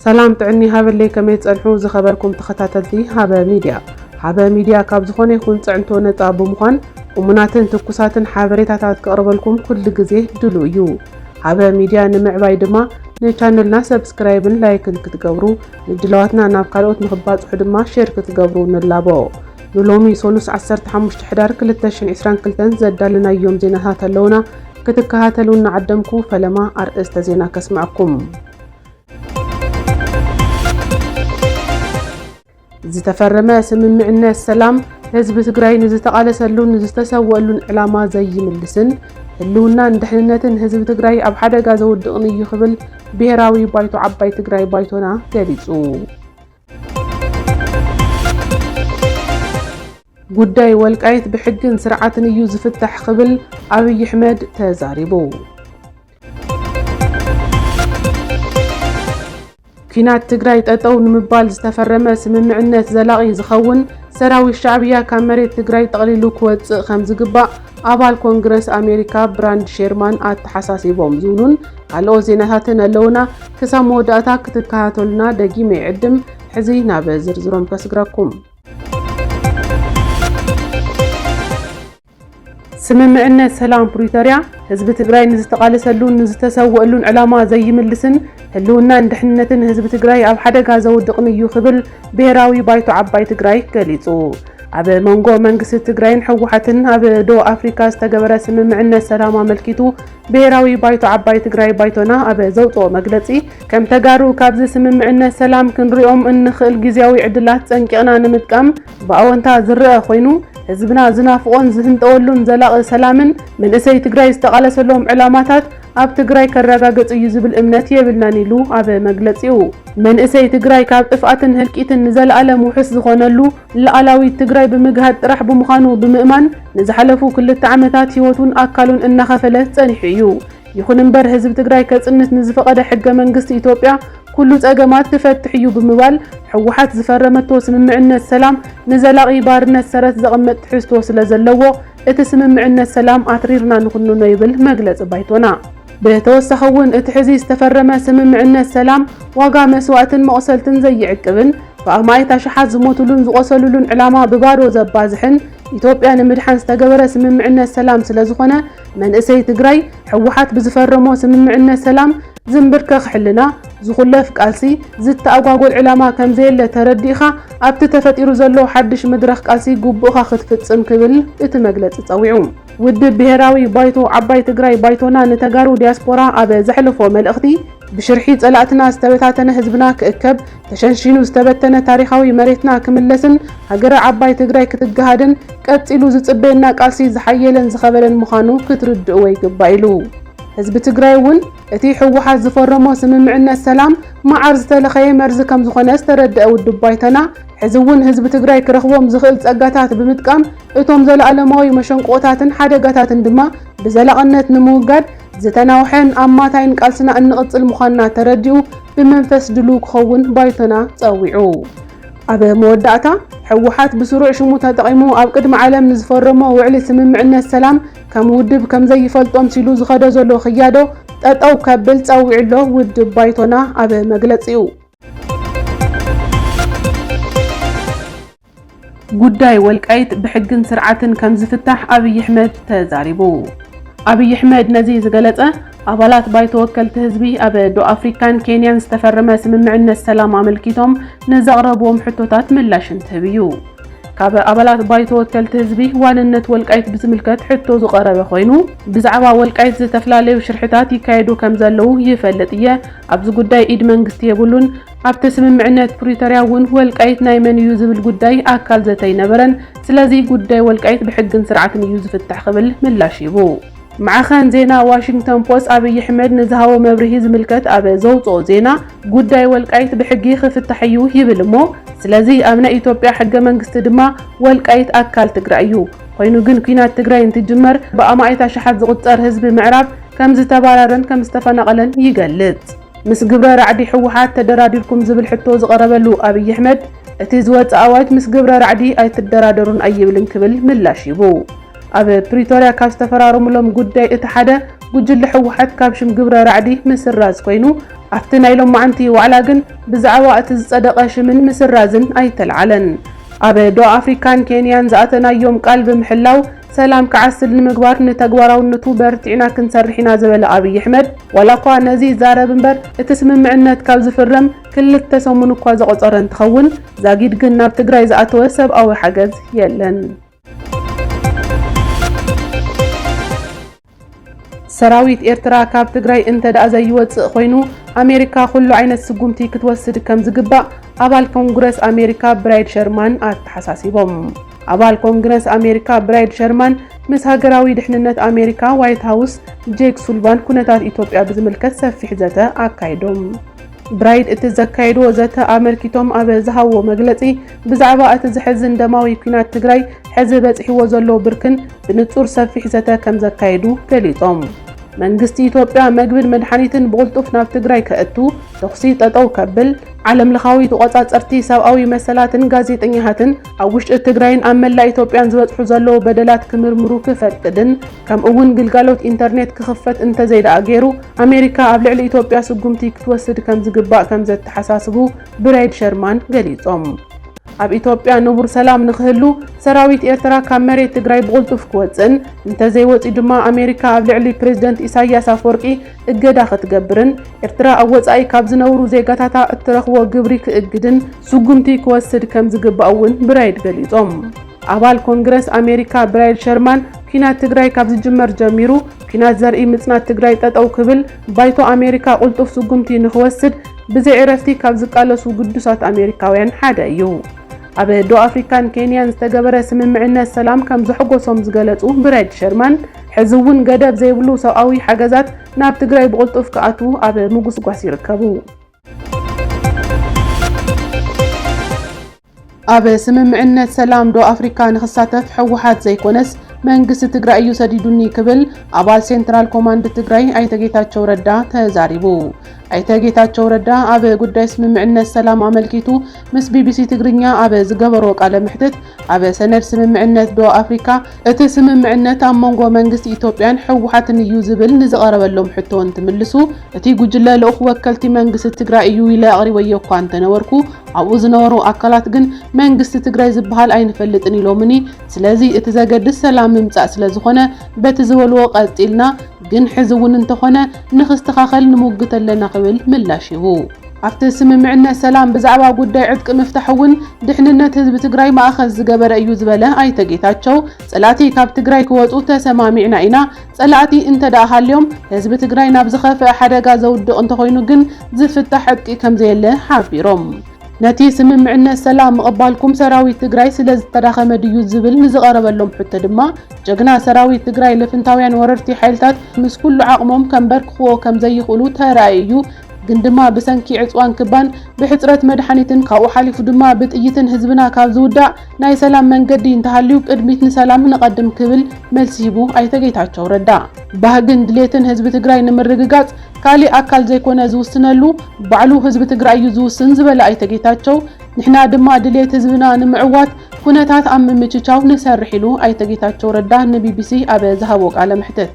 ሰላም ጥዕኒ ሃበለይ፣ ከመይ ትጸንሑ ዝኸበርኩም ተኸታተልቲ ሃበ ሚድያ? ሃበ ሚድያ ካብ ዝኾነ ይኹን ጽዕንቶ ነጻ ብምዃን እሙናትን ትኩሳትን ሓበሬታታት ክቕርበልኩም ኩሉ ግዜ ድሉው እዩ። ሃበ ሚድያ ንምዕባይ ድማ ንቻነልና ሰብስክራይብን ላይክን ክትገብሩ፣ ንድለዋትና ናብ ካልኦት ንኽባጽሑ ድማ ሼር ክትገብሩ ንላቦ። ንሎሚ ሶሉስ ዓሰርተ ሓሙሽተ ሕዳር ክልተ ሽሕን ዕስራን ክልተን ዘዳለናዮም ዜናታት ኣለውና። ክትከታተሉ እናዓደምኩ ፈለማ ኣርእስተ ዜና ከስምዐኩም። ዝተፈረመ ስምምዕነት ሰላም ህዝቢ ትግራይ ንዝተቓለሰሉን ንዝተሰወኣሉን ዕላማ ዘይምልስን ህልውናን ድሕንነትን ህዝቢ ትግራይ ኣብ ሓደጋ ዘውድቕን እዩ ክብል ብሄራዊ ባይቶ ዓባይ ትግራይ ባይቶና ገሊጹ። ጉዳይ ወልቃይት ብሕግን ስርዓትን እዩ ዝፍታሕ ክብል ኣብይ ኣሕመድ ተዛሪቡ። ኲናት ትግራይ ጠጠው ንምባል ዝተፈረመ ስምምዕነት ዘላቒ ዝኸውን ሰራዊት ሻዕብያ ካብ መሬት ትግራይ ጠቕሊሉ ክወፅእ ከም ዝግባእ ኣባል ኮንግረስ ኣሜሪካ ብራንድ ሼርማን ኣተሓሳሲቦም ዝብሉን ካልኦት ዜናታትን ኣለውና። ክሳብ መወዳእታ ክትከታተሉና ደጊመ ይዕድም። ሕዚ ናብ ዝርዝሮም ከስግረኩም። ስምምዕነት ሰላም ፕሪቶርያ ህዝቢ ትግራይ ንዝተቓለሰሉን ንዝተሰወኣሉን ዕላማ ዘይምልስን ህልውናን ድሕንነትን ህዝቢ ትግራይ ኣብ ሓደጋ ዘውድቕን እዩ ክብል ብሄራዊ ባይቶ ዓባይ ትግራይ ገሊጹ። ኣብ መንጎ መንግስቲ ትግራይን ህወሓትን ኣብ ደቡብ ኣፍሪካ ዝተገበረ ስምምዕነት ሰላም ኣመልኪቱ ብሄራዊ ባይቶ ዓባይ ትግራይ ባይቶና ኣብ ዘውፅኦ መግለፂ፣ ከም ተጋሩ ካብዚ ስምምዕነት ሰላም ክንሪኦም እንኽእል ግዝያዊ ዕድላት ፀንቂቕና ንምጥቃም ብኣወንታ ዝረኣ ኮይኑ፣ ህዝብና ዝናፍቖን ዝህንጠወሉን ዘላቒ ሰላምን መንእሰይ ትግራይ ዝተቓለሰሎም ዕላማታት ኣብ ትግራይ ከረጋግፅ እዩ ዝብል እምነት የብልናን ኢሉ ኣብ መግለፂኡ። መንእሰይ ትግራይ ካብ ጥፍኣትን ህልቂትን ንዘለኣለም ውሑስ ዝኾነሉ ሉዓላዊት ትግራይ ብምግሃድ ጥራሕ ብምዃኑ ብምእማን ንዝሓለፉ ክልተ ዓመታት ህይወቱን ኣካሉን እናኸፈለ ጸኒሑ እዩ። ይኹን እምበር ህዝቢ ትግራይ ከጽንት ንዝፈቐደ ሕገ መንግስቲ ኢትዮጵያ ኩሉ ጸገማት ክፈትሕ እዩ ብምባል ህወሓት ዝፈረመቶ ስምምዕነት ሰላም ንዘላቒ ባርነት ሰረት ዘቐመጥ ትሕዝቶ ስለ ዘለዎ እቲ ስምምዕነት ሰላም ኣትሪርና ንኹንኖ ይብል መግለጺ ባይቶና። ብተወሳኺ እውን እቲ ሕዚ ዝተፈረመ ስምምዕነት ሰላም ዋጋ መስዋእትን መቑሰልትን ዘይዕቅብን ብኣማኢት ኣሽሓት ዝሞቱሉን ዝቖሰሉሉን ዕላማ ብባዶ ዘባዝሕን ኢትዮጵያ ንምድሓን ዝተገበረ ስምምዕነት ሰላም ስለ ዝኾነ መንእሰይ ትግራይ ህወሓት ብዝፈረሞ ስምምዕነት ሰላም ዝንብርከኽ ሕልና፣ ዝኹለፍ ቃልሲ፣ ዝተኣጓጎል ዕላማ ከም ዘየለ ተረዲእኻ ኣብቲ ተፈጢሩ ዘሎ ሓድሽ መድረኽ ቃልሲ ግቡእኻ ክትፍጽም ክብል እቲ መግለጺ ጸዊዑ። ውድብ ብሄራዊ ባይቶ ዓባይ ትግራይ ባይቶና ንተጋሩ ዲያስፖራ ኣብ ዘሕለፎ መልእኽቲ፣ ብሽርሒ ጸላእትና ዝተበታተነ ህዝብና ክእከብ፣ ተሸንሺኑ ዝተበተነ ታሪኻዊ መሬትና ክምለስን ሃገረ ዓባይ ትግራይ ክትገሃድን ቀጺሉ ዝጽበየና ቃልሲ ዝሓየለን ዝኸበደን ምዃኑ ክትርድእዎ ይግባእ ኢሉ። ህዝቢ ትግራይ እውን እቲ ህወሓት ዝፈረሞ ስምምዕነት ሰላም መዓር ዝተለኸየ መርዚ ከም ዝኾነ ዝተረደአ ውድብ ባይቶና፣ ሕዚ እውን ህዝቢ ትግራይ ክረኽቦም ዝኽእል ጸጋታት ብምጥቃም እቶም ዘለኣለማዊ መሸንቆታትን ሓደጋታትን ድማ ብዘላቕነት ንምውጋድ ዝተናውሐን ኣማታይን ቃልስና እንቕጽል ምዃንና ተረዲኡ ብመንፈስ ድሉው ክኸውን ባይቶና ጸዊዑ። ኣብ መወዳእታ፣ ህወሓት ብስሩዕ ሽሙ ተጠቒሙ ኣብ ቅድሚ ዓለም ንዝፈረሞ ውዕሊ ስምምዕነት ሰላም ከም ውድብ ከም ዘይፈልጦም ሲሉ ዝኸዶ ዘሎ ክያዶ ጠጠው ከብል ጸዊዑ ኣሎ ውድብ ባይቶና ኣብ መግለጺኡ። ጉዳይ ወልቃይት ብሕግን ስርዓትን ከም ዝፍታሕ ኣብይ ኣሕመድ ተዛሪቡ። ኣብይ ኣሕመድ ነዚ ዝገለጸ፣ ኣባላት ባይቶ ወከልቲ ህዝቢ ኣብ ደቡብ ኣፍሪካን ኬንያን ዝተፈረመ ስምምዕነት ሰላም ኣመልኪቶም ንዘቕረብዎም ሕቶታት ምላሽ እንትህብ እዩ። ካብ ኣባላት ባይቶ ወከልቲ ህዝቢ ዋንነት ወልቃይት ብዝምልከት ሕቶ ዝቐረበ ኮይኑ፣ ብዛዕባ ወልቃይት ዝተፈላለዩ ሽርሕታት ይካየዱ ከም ዘለዉ ይፈልጥ እየ። ኣብዚ ጉዳይ ኢድ መንግስቲ የብሉን። ኣብቲ ስምምዕነት ፕሪቶርያ እውን ወልቃይት ናይ መን እዩ ዝብል ጉዳይ ኣካል ዘተ ኣይነበረን። ስለዚ ጉዳይ ወልቃይት ብሕግን ስርዓትን እዩ ዝፍታሕ ክብል ምላሽ ሂቡ። ማዕኸን ዜና ዋሽንግተን ፖስት ኣብይ ኣሕመድ ንዝሃቦ መብርሂ ዝምልከት ኣብ ዘውፅኦ ዜና፣ ጉዳይ ወልቃይት ብሕጊ ክፍታሕ እዩ ይብል እሞ፣ ስለዚ ኣብ ናይ ኢትዮጵያ ሕገ መንግስቲ ድማ ወልቃይት ኣካል ትግራይ እዩ። ኮይኑ ግን ኲናት ትግራይ እንትጅመር ብኣማኢት ኣሽሓት ዝቑጸር ህዝቢ ምዕራብ ከም ዝተባረረን ከም ዝተፈናቐለን ይገልጽ። ምስ ግብረ ራዕዲ ህወሓት ተደራዲርኩም ዝብል ሕቶ ዝቐረበሉ ኣብይ ኣሕመድ፣ እቲ ዝወፀ ኣዋጅ ምስ ግብረ ራዕዲ ኣይትደራደሩን ኣይብልን ክብል ምላሽ ሂቡ። ኣብ ፕሪቶርያ ካብ ዝተፈራረሙሎም ጉዳይ እቲ ሓደ ጉጅለ ህወሓት ካብ ሽም ግብረ ራዕዲ ምስራዝ ኮይኑ፣ ኣብቲ ናይ ሎማዓንቲ ዋዕላ ግን ብዛዕባ እቲ ዝጸደቐ ሽምን ምስራዝን ኣይተልዓለን። ኣብ ደቡብ ኣፍሪካን ኬንያን ዝኣተናዮም ቃል ብምሕላው ሰላም ክዓስል ንምግባር ንተግባራውነቱ በርቲዕና ክንሰርሕ ኢና ዝበለ ኣብይ ኣሕመድ፣ ዋላ እኳ ነዚ ይዛረብ እምበር እቲ ስምምዕነት ካብ ዝፍረም ክልተ ሰሙን እኳ ዘቖጸረ እንትኸውን፣ ዛጊድ ግን ናብ ትግራይ ዝኣተወ ሰብኣዊ ሓገዝ የለን። ሰራዊት ኤርትራ ካብ ትግራይ እንተ ደኣ ዘይወጽእ ኮይኑ፣ ኣሜሪካ ኩሉ ዓይነት ስጉምቲ ክትወስድ ከም ዝግባእ ኣባል ኮንግረስ ኣሜሪካ ብራይድ ሸርማን ኣተሓሳሲቦም። ኣባል ኮንግረስ ኣሜሪካ ብራይድ ሸርማን ምስ ሃገራዊ ድሕንነት ኣሜሪካ ዋይት ሃውስ ጄክ ሱልቫን ኩነታት ኢትዮጵያ ብዝምልከት ሰፊሕ ዘተ ኣካይዶም። ብራይድ እቲ ዘካየድዎ ዘተ ኣመልኪቶም ኣብ ዝሃብዎ መግለጺ፣ ብዛዕባ እቲ ዘሕዝን ደማዊ ኲናት ትግራይ ሕዚ በጺሕዎ ዘሎ ብርክን ብንጹር ሰፊሕ ዘተ ከም ዘካየዱ ገሊጾም። መንግስቲ ኢትዮጵያ መግብን መድሓኒትን ብቕልጡፍ ናብ ትግራይ ከእቱ፣ ተኹሲ ጠጠው ከብል፣ ዓለምለኻዊ ተቖጻጸርቲ ሰብኣዊ መሰላትን ጋዜጠኛታትን ኣብ ውሽጢ ትግራይን ኣብ መላእ ኢትዮጵያን ዝበጽሑ ዘለዉ በደላት ክምርምሩ ክፈቅድን ከምኡ እውን ግልጋሎት ኢንተርኔት ክኽፈት እንተዘይደኣ ገይሩ ኣሜሪካ ኣብ ልዕሊ ኢትዮጵያ ስጉምቲ ክትወስድ ከም ዝግባእ ከም ዘተሓሳስቡ ብራይድ ሸርማን ገሊጾም። ኣብ ኢትዮጵያ ንቡር ሰላም ንኽህሉ ሰራዊት ኤርትራ ካብ መሬት ትግራይ ብቕልጡፍ ክወጽእን እንተዘይወጺኡ ድማ ኣሜሪካ ኣብ ልዕሊ ፕሬዝደንት ኢሳያስ ኣፈወርቂ እገዳ ክትገብርን ኤርትራ ኣብ ወጻኢ ካብ ዝነብሩ ዜጋታታ እትረኽቦ ግብሪ ክእግድን ስጉምቲ ክወስድ ከም ዝግባእ እውን ብራይድ ገሊጾም። ኣባል ኮንግረስ ኣሜሪካ ብራይድ ሸርማን ኲናት ትግራይ ካብ ዝጅመር ጀሚሩ ኲናት ዘርኢ ምጽናት ትግራይ ጠጠው ክብል ባይቶ ኣሜሪካ ቅልጡፍ ስጉምቲ ንኽወስድ ብዘይ ዕረፍቲ ካብ ዝቃለሱ ግዱሳት ኣሜሪካውያን ሓደ እዩ። ኣብ ደቡብ ኣፍሪካን ኬንያን ዝተገበረ ስምምዕነት ሰላም ከም ዘሐጎሶም ዝገለጹ ብራይድ ሸርማን፣ ሕዚ እውን ገደብ ዘይብሉ ሰብኣዊ ሓገዛት ናብ ትግራይ ብቕልጡፍ ክኣትዉ ኣብ ምጉስጓስ ይርከቡ። ኣብ ስምምዕነት ሰላም ደቡብ ኣፍሪካ ንኽሳተፍ ህወሓት ዘይኮነስ መንግስቲ ትግራይ እዩ ሰዲዱኒ ክብል ኣባል ሴንትራል ኮማንድ ትግራይ ኣይተ ጌታቸው ረዳ ተዛሪቡ። ኣይተ ጌታቸው ረዳ ኣብ ጉዳይ ስምምዕነት ሰላም ኣመልኪቱ ምስ ቢቢሲ ትግርኛ ኣብ ዝገበሮ ቃለ መሕትት፣ ኣብ ሰነድ ስምምዕነት ደቡብ ኣፍሪካ እቲ ስምምዕነት ኣብ መንጎ መንግስቲ ኢትዮጵያን ህወሓትን እዩ ዝብል ንዝቐረበሎም ሕቶ እንትምልሱ፣ እቲ ጉጅለ ልኡኽ ወከልቲ መንግስቲ ትግራይ እዩ ኢለ ኣቕሪበዮ እኳ እንተነበርኩ፣ ኣብኡ ዝነበሩ ኣካላት ግን መንግስቲ ትግራይ ዝበሃል ኣይንፈልጥን ኢሎምኒ። ስለዚ እቲ ዘገድስ ሰላም ምምጻእ ስለ ዝኾነ በቲ ዝበልዎ ቀጺልና፣ ግን ሕዚ እውን እንተኾነ ንኽስተኻኸል ንምውግት ኣለና ክብል ምላሽ ሂቡ። ኣብቲ ስምምዕነት ሰላም ብዛዕባ ጉዳይ ዕጥቂ ምፍታሕ እውን ድሕንነት ህዝቢ ትግራይ ማእኸል ዝገበረ እዩ ዝበለ ኣይተ ጌታቸው፣ ጸላእቲ ካብ ትግራይ ክወፁ ተሰማሚዕና ኢና፣ ጸላእቲ እንተ ደኣ ሃልዮም ህዝቢ ትግራይ ናብ ዝኸፍአ ሓደጋ ዘውድቕ እንተኾይኑ ግን ዝፍታሕ ዕጥቂ ከም ዘየለ ሓቢሮም። ነቲ ስምምዕነት ሰላም ምቕባልኩም ሰራዊት ትግራይ ስለ ዝተዳኸመ ድዩ ዝብል ንዝቐረበሎም ሕቶ ድማ፣ ጀግና ሰራዊት ትግራይ ልፍንታውያን ወረርቲ ሓይልታት ምስ ኩሉ ዓቕሞም ከንበርክኽዎ ከም ዘይኽእሉ ተራእዩ እዩ፣ ግን ድማ ብሰንኪ ዕፅዋን ክባን ብሕፅረት መድሓኒትን ካብኡ ሓሊፉ ድማ ብጥይትን ህዝብና ካብ ዝውዳእ ናይ ሰላም መንገዲ እንተሃልዩ ቅድሚት ንሰላም ንቐድም ክብል መልሲ ሂቡ ኣይተ ጌታቸው ረዳ። ባህግን ድሌትን ህዝቢ ትግራይ ንምርግጋፅ ካሊእ ኣካል ዘይኮነ ዝውስነሉ ባዕሉ ህዝቢ ትግራይ እዩ ዝውስን ዝበለ ኣይተ ጌታቸው፣ ንሕና ድማ ድሌት ህዝብና ንምዕዋት ኩነታት ኣብ ምምችቻው ንሰርሕ ኢሉ ኣይተ ጌታቸው ረዳ ንቢቢሲ ኣብ ዝሃቦ ቃለ መሕትት።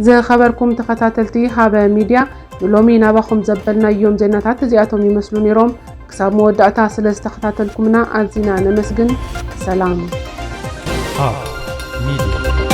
ዝኸበርኩም ተኸታተልቲ ሃበ ሚድያ፣ ንሎሚ ናባኹም ዘበልናዮም ዜናታት እዚኣቶም ይመስሉ ነይሮም። ክሳብ መወዳእታ ስለ ዝተኸታተልኩምና ኣዚና ነመስግን። ሰላም። ሃብ ሚድያ።